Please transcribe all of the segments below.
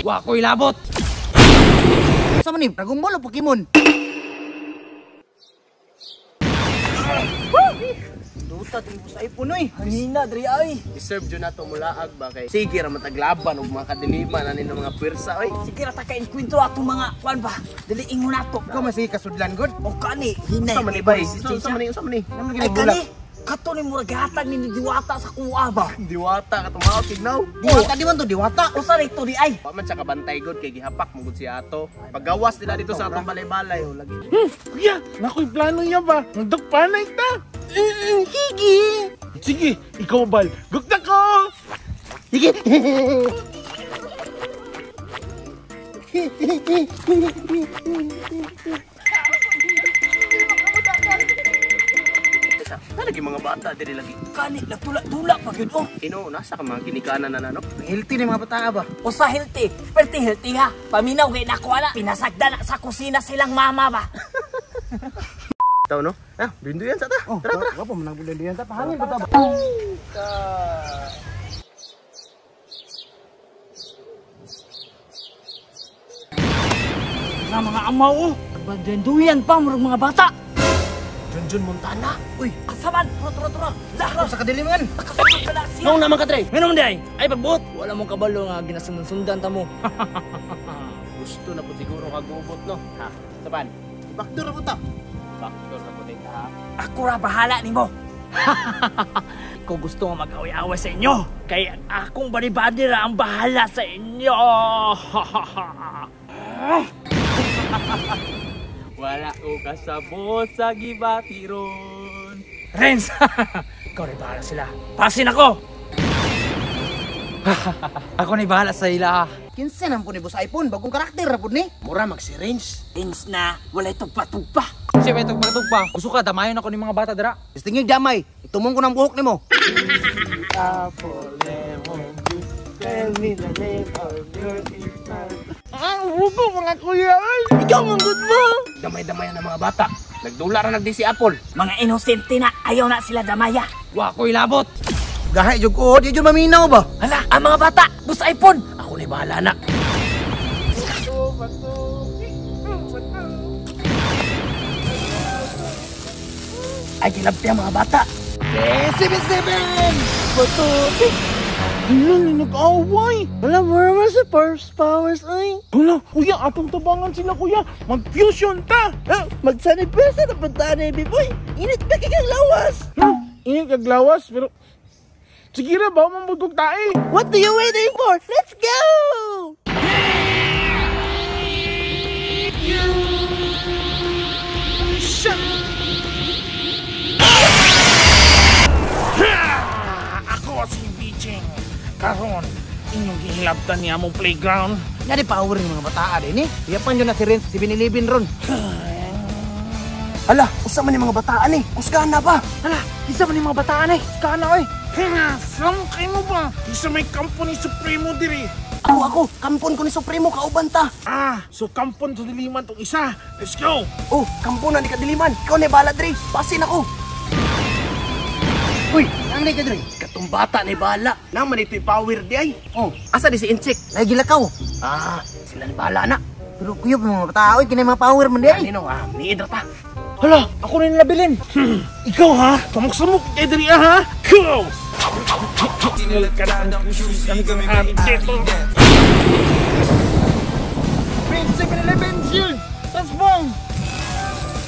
Wa ko'y labot. Sa man ni Dragon Ball o Pokemon? Duta diri sa iPhone oy. Hangina diri ay. Deserve jud nato mulaag ba kay sige ra mataglaban og mga kadiliman ani ng mga puwersa oy. Sige ra ta ka enkwentro atong mga kuan ba. Dili ingon nato. Ikaw man sige kasudlan gud. O kani hinay. Sa man ni bay? Sa man ni? Sa man ni? Ay kani kato ni murag hatag ni Diwata sa kuha ba. Diwata kato tignaw. Diwata di man to diwata. Usa ra ito di ay. Wa man siya kabantay gud kay gihapak mo gud si ato. Paggawas nila dito sa atong balay-balay oh, lagi. Kuya, nakoy plano niya ba? Nagdagpanay ta. Sige. Sige, ikaw bal. Gugta ko. Sige. Talagi mga bata diri lagi. Kani nagtula-tula pa gyud oh. Ino nasa ka mga ginikanan na no. Healthy ni mga bata ba? Usa healthy, perti healthy ha. Paminaw kay nako ala, pinasagda na sa kusina silang mama ba. Taw no? Ah, binduyan sa ta. Oh, Tara tara. Wa pa man nang ta pahangin ba ta ba? Na mga amaw oh. Banduyan pa murag mga bata. Junjun Montana. Uy, kasaman, tura tura. Lah, Sa kadiliman. kasaman ka na siya. Nung naman ka dre. Ngayon di ay. Ay pagbuot. Wala mong kabalo nga ginasundan-sundan ta mo. Gusto na po siguro kagubot no. Ha, saban. Backdoor ra po ta. Backdoor na po din ha. Ako ra bahala nimo. Kung gusto nga mag-away-away sa inyo, kay akong bani-bani ra ang bahala sa inyo. Wala ko kasabot sa gibatiron. Renz, ikaw rin bahala sila. Pasin ako! Ako ni bahala sa ila. Kinsa nang po ni boss iPhone bagong karakter ra pud ni. Mura mag-syringe. Renz na, wala itong patugpa. Siya may tugpa-tugpa. Gusto ka damayon ako ni mga bata dira. Istingig damay. Itumong ko ng buhok nimo. Ah, hugo mga kuya ay. Ikaw mong good mo! Damay-damay na mga bata. Nagdula ra nagdi si Apple. Mga inosente na, ayaw na sila damaya. Wa ko'y labot. Gahi jud ko, di jud maminaw ba? Hala, ang mga bata, boss iPhone! Ako ni bahala na. Ay, gilabti ang mga bata. 77! Bato. Hala, nag-away. Wala mo sa first powers ay. Hala, kuya, atong tabangan sila kuya. Mag-fusion ta. Ah, magsanay pesa na punta na boy. Init ba kay lawas? Init kag lawas, pero sige ra ba mambugog tae. What do you waiting for? Let's go! Ako si Biching. Karon, inyong gihilabtan niya mong playground. Nga di power ng mga bataa din eh. Iyapan yun na si Renz, si Binilibin ron. Hala, usa man ni mga bataan eh. Kusgaan na ba? Hala, isa man ni mga bataan eh. Kusgaan na oy. Sam kayo mo ba? Isa may kampo ni Supremo diri. Ako, kampon ko ni Supremo kauban ta. Ah, so kampon sa diliman tong isa. Let's go. Oh, kampon na ni kadiliman. Ikaw ni bala dre. Pasin ako. Uy, ang ka dre. Katong bata ni bala. Naman ito'y power di ay. Oh, Asa di si Inchik? lagi gilakaw. Ah, sila ni bala na. Pero kuya pa mga bataa oy, kinay mga power man di ay. Ano ah, niidra ta. Hala, ako rin nilabilin. Ikaw ha? Samok-samok kay diri ah, ha? Go! Ka na ang dito. Prince 7-Eleven Shield! Transform!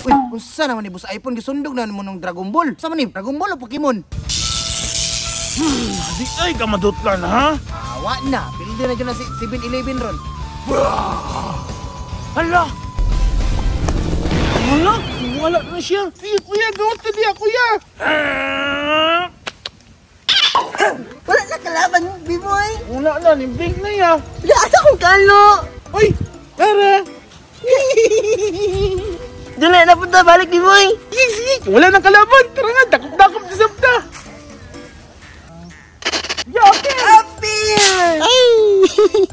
Uy, unsa naman ni boss iPhone gisundog na mo nung Dragon Ball. Sa man ni Dragon Ball o Pokemon? Di ay kamadutlan ha? Awa na, pildi na dyan na si 7-Eleven ron. Hala! Wala, wala na siya. Sige, kuya, gawas na diya, kuya. Wala na kalaban, B-boy. Wala na, nimbing na ya. Wala asa kong kalo. Uy, tara. Dali na punta balik B-boy. Sige, sige, wala nang kalaban. Tara nga, dakop-dakop sa sabta. Ya, okay. Appear! Ay!